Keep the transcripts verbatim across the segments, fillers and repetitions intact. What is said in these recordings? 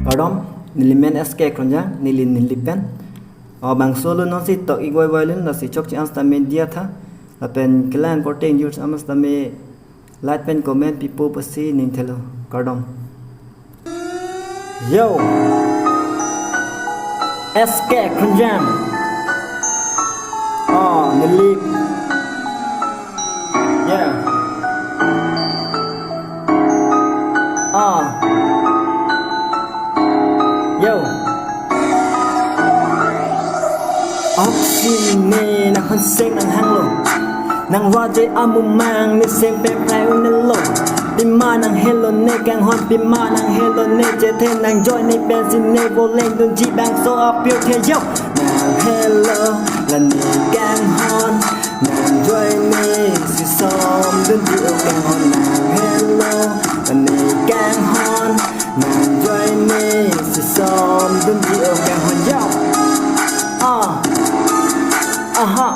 Kardom, neli men S K Kronjang, neli neli pen. O bangso lo nonsi tok igoi violin lasi chokche an sitame diya tha. Lapen kelang korte ingjir amas tame like pen comment pipo pusi ning thelo. Kardom. Yo. S K Kronjang. Ah, neli. Yeah. Ah. Yo. Oxy ne nang hanseng nang hanglo. Nang raje amumang ne seng pe prai unelo. Pima nang helo ne kanghon, pima nang helo ne chethe, nang join ne pensi ne voleng dunji bangso apirthe yo. Nang helo la ne kanghon, nang join ne si som dunji o kanghon. Nang helo la ne kanghon, nang join ne si som dunji o kanghon yo. Ah. Aha.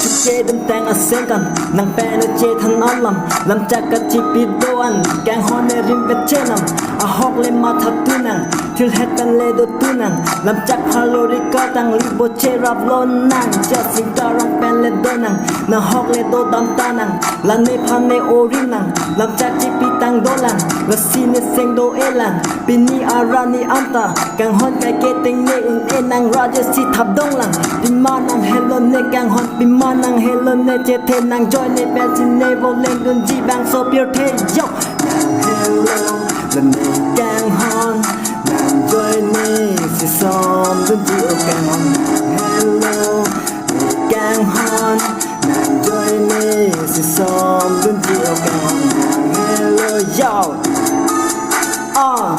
Chuke dem tang asengkan, nang pen chethan alam, lamchak kachipi do-an, kanghon ne rim kachenam, ahok le matha tunang, thilhet pen le do tunang, lamchak phalori katang libo cherap lonang, jasing karang pen le donang, nang hok le dodam tanang, la nephan ne orinang, lamchak chipi tang dolang, lasi ne seng do-elang, pini arni anta, kanghon kaike tengne un-e nang raje si thap donglang. Pima nang helo ne kanghon, pima nang helo ne chethe, nang join ne pensi ne voleng dunji bangso pirthe yo. Nang helo la ne kanghon, nang join ne si som dunji o kanghon. Nang helo ne kanghon, nang join ne si som dunji o kanghon. Nang helo yo. Ah.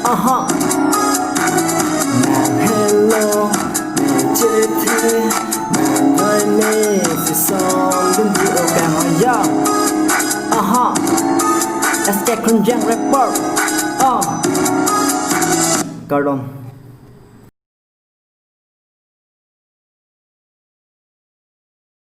Aha. Nang helo ne chethe, nang join ne si som dunji o kanghon yo. Aha. S K Kronjang rapper. Ah. Kardom.